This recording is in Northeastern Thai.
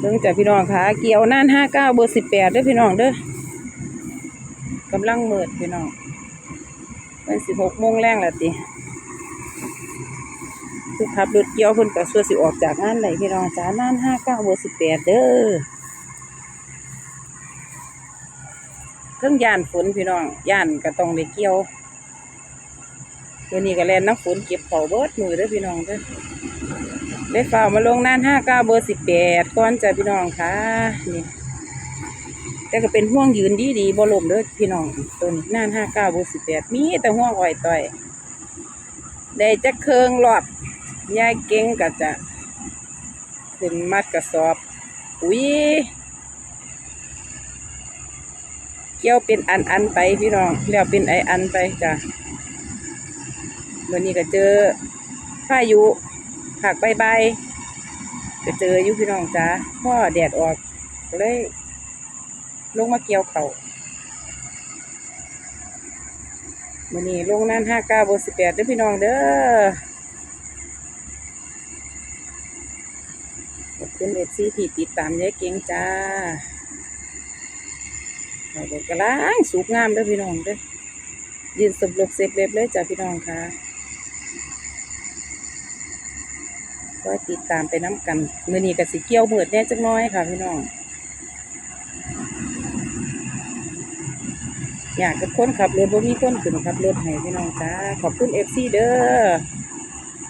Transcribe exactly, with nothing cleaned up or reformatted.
เบิ่งจ้ะพี่น้องค่ะ เกี่ยวน่านห้าเก้า เบอร์สิบแปดเด้อพี่น้องเด้อ กำลังมืดพี่น้อง มันสิหกโมงแลงแล้วติ ผู้ขับรถเกี่ยวเพิ่นก็ส่วสิออกจากงานได้พี่น้องจ้า น่านห้าเก้า เบอร์สิบแปดเด้อ เทิงย้านฝนพี่น้อง ย้านก็ต้องได้เกี่ยว มื้อนี้ก็แล่นนำฝนเก็บข้าวเบิดมื้อเด้อพี่น้องเด้อ ได้ฟ้าวมาลงน่านห้าเก้า เบอร์สิบแปดก่อนจ้ะพี่น้องค่ะ นี่ แต่ก็เป็นฮวงยืนดีๆ บ่ล้มเด้อพี่น้อง ตัวนี้น่านห้าเก้า เบอร์สิบแปด มีแต่ฮวงอ้อยต้อย ได้จักเคิ่งรอบ ยายเก่งก็จะขึ้นมัดกระสอบ อุ๊ย เกี่ยวเป็นอันๆ ไปพี่น้อง แล้วเป็นอันๆ ไปจ้ะ มื้อนี้ก็เจอพายุ ภาคบ่ายๆ ก็เจออยู่พี่น้องจ้า พ้อแดดออก ก็เลยลงมาเกี่ยวข้าว มื้อนี้ลงน่านห้าเก้า เบอร์สิบแปดเด้อพี่น้องเด้อ ขอบคุณ เอฟซี ที่ติดตามยายเก่งจ้า ข้าวก็กำลังสุกงามเด้อพี่น้องเด้อ ยืนสบลบเซบเล็บเลยจ้ะพี่น้องค่ะ ก็ติดตามไปนำกัน มื้อนี้ก็สิเกี่ยวมืดแหน่จักหน่อยค่ะพี่น้อง อยากกับคนขับรถ บ่มีคนขึ้นขับรถให้พี่น้องจ้า ขอบคุณ เอฟซี เด้อ